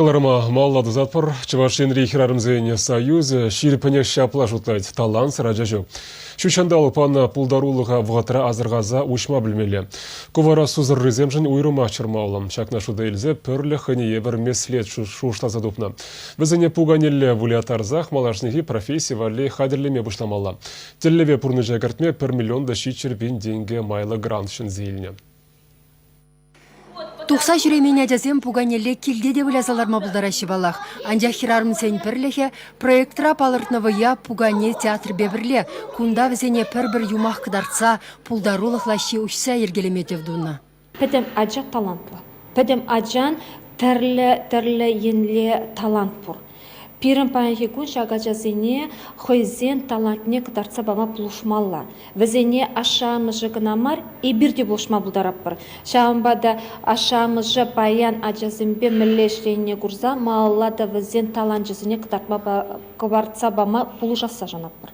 Кӑларӑма малалла тӑсатпӑр. Чӑваш Енри хӗрарӑмсен союзӗ ҫирӗппӗнех ҫапла шутлать: талантсӑр ача ҫук. Ҫут ҫанталӑк панӑ пултарулӑха вӑхӑтра асӑрхаса уҫма пӗлмелле. Ку вара сусӑррисемшӗн уйрӑмах чӑрмавлӑ. Ҫакна шута илсе пӗрлӗх хӑйне евӗр меслет шухӑшласа тупнӑ. Вӗсене пуканелле выляттарсах малашнехи професси валли хатӗрлеме пуҫламалла. Тӗллеве пурнӑҫа кӗртме пӗр миллион та 700 пин тенкӗ майлӑ грант ҫӗнсе илнӗ. Тухса ҫӳремен ачасем пуканелле килте те выляса ларма пултараҫҫӗ паллах. Анчах хӗрарӑмсен пӗрлӗхӗ проектра палӑртнӑ вӑййа пукане театрӗпе пӗрле кунта вӗсене пӗр-пӗр юмах кӑтартса пултарулӑх лаҫҫи уҫса йӗркелеме тӗв тунӑ. Пӗтӗм ача талантлӑ. Пӗтӗм ачан тӗрлӗ тӗрлӗ енле талант пур. Пирӗн паянхи кун ҫак ачасене хӑйсен талантне кӑтартса пама пулӑшмалла. Вӗсене ашшӗ-амӑшӗ кӑна мар, эпир те пулӑшма пултаратпӑр. Ҫавӑнпа та ашшӗ-амӑшӗ паян ачасемпе мӗнле ӗҫленине курса малалла та вӗсен таланчӗсене кӑтартма кӑтартса пама пулӑшасса шанатпӑр.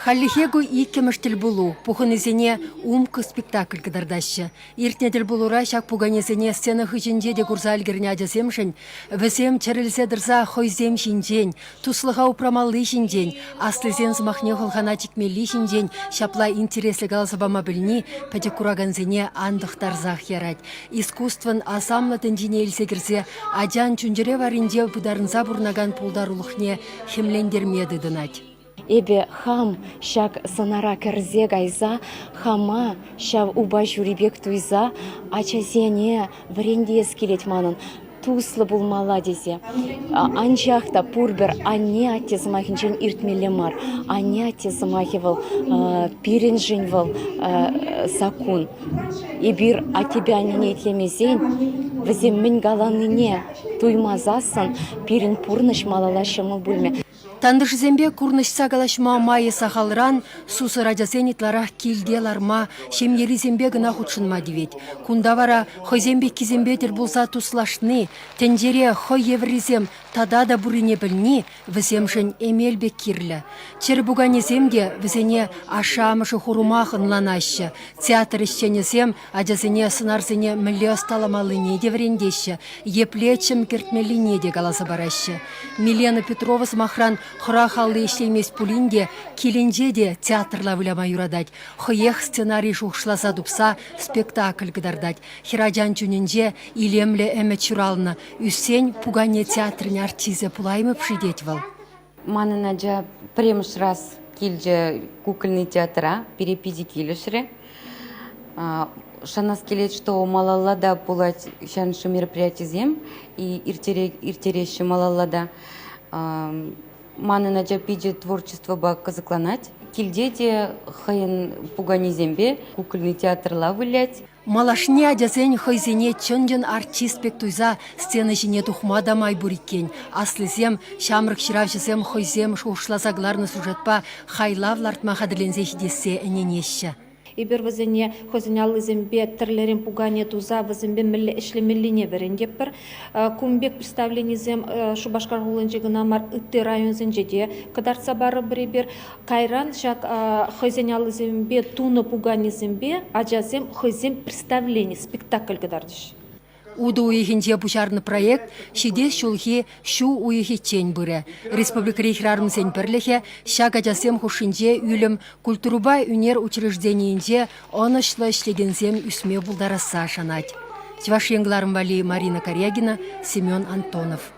Хальлӗхе ку иккӗмӗш тӗлпулу. Пухӑннисене Умка спектакль кӑтартаҫҫӗ. Иртнӗ тӗлпулура ҫак пуканесене сцена хыҫӗнче те курса ӗлкӗрнӗ ачасемшӗн вӗсем чӗрӗлсе тӑрса хӑйсем ҫинчен, туслӑха упрамалли ҫинчен, аслисен сӑмахне хӑлхана чикмелли ҫинчен ҫапла интереслӗ каласа пама пӗлни пӗчӗк куракансене антӑхтарсах ярать. Искусствӑн асамлӑ тӗнчине илсе кӗрсе ачан чун-чӗре варринче пытарӑнса пурӑнакан пултарулӑхне хӗмлентерме тытӑнать. Эпӗ хам ҫак сӑнара кӗрсе кайса хама ҫав упа ҫури пек туйса ачасене вӗрентес килет манӑн туслӑ пулмалла тесе. Анчах та пурпӗр анне-атте сӑмахӗнчен иртмелле мар. Анне-атте сӑмахӗ вӑл пирӗншӗн вӑл саккун. Эпир аттепе аннене итлемесен вӗсем мӗн каланине туймасассӑн пирӗн пурнӑҫ малалла ҫӑмӑл пулмӗ. Тантӑшӗсемпе курнӑҫса калаҫма майӗ сахалран сусӑр ачасен ытларах килте ларма, ҫемьерисемпе кӑна хутшӑнма тивет. Кунта вара хӑйсем пеккисемпе тӗл пулса туслашни, тӗнчере хӑй евӗррисем тата та пуррине пӗлни вӗсемшӗн эмел пек кирлӗ. Чӗр пуканесем те вӗсене ашшӗ-амӑшӗ хурумах ӑнланаҫҫӗ. Театр ӗҫченӗсем Ачасене сӑнарсене мӗнле ӑсталамаллине те вӗрентеҫҫӗ, епле чӗм кӗртмеллине те каласа параҫҫӗ. Милена Петрова, сӑмахран, хӑрах алли ӗҫлеймест пулин те килӗнче те театрла выляма юратать. Хӑех сценари шухӑшласа тупса спектакль кӑтартать. Хӗрачан чунӗнче илемлӗ ӗмӗт ҫуралнӑ. Ӳссен пукане театрӗн артисчӗ пулаймӑп-ши тет вӑл. Манӑн ача пӗрремӗш раз килчӗ кукольный театра, пире питӗ килӗшрӗ. Шанас килет, что малалла та пулать ҫанши мероприятисем и ирттереҫҫӗ малалла та. Манӑн ача питӗ творчествӑпа кӑсӑкланать. Килте те хӑйӗн пуканисемпе кукольный театрла вылять. Малашне ачасен хӑйсене чӑн-чӑн артист пек туйса сцена ҫине тухма та май пур иккен. Аслисем, ҫамрӑк ҫыравҫӑсем хӑйсем шухӑшласа кӑларнӑ сюжетпа хайлав лартма хатӗрленсе ҫитессе ӗненеҫҫӗ. Эпир вӗсене хӑйсен аллисемпе тӗрлӗрен пукане туса вӗсемпе мӗнле ӗҫлемеллине вӗрентетпӗр. Кун пек представленисем Шупашкар хулинче кӑна мар, ытти районсенче те кӑтартса парӑпӑр эпир. Кайран ҫак хӑйсен аллисемпе тунӑ пуканесемпе ачасем хӑйсем представлени, спектакль кӑтартӗҫ. Утӑ уйӑхӗнче пуҫарнӑ проект ҫитес ҫулхи ҫу уйӑхӗччен пырӗ. Республикӑри хӗрарӑмсен пӗрлӗхӗ ҫак ачасем хушшинче ӳлӗм культурӑпа ӳнер учрежденийӗнче ӑнӑҫлӑ ӗҫлекенсем ӳсме пултарасса шанать. Чӑваш Ен кӑларӑм валли Марина Карягина, Семен Антонов.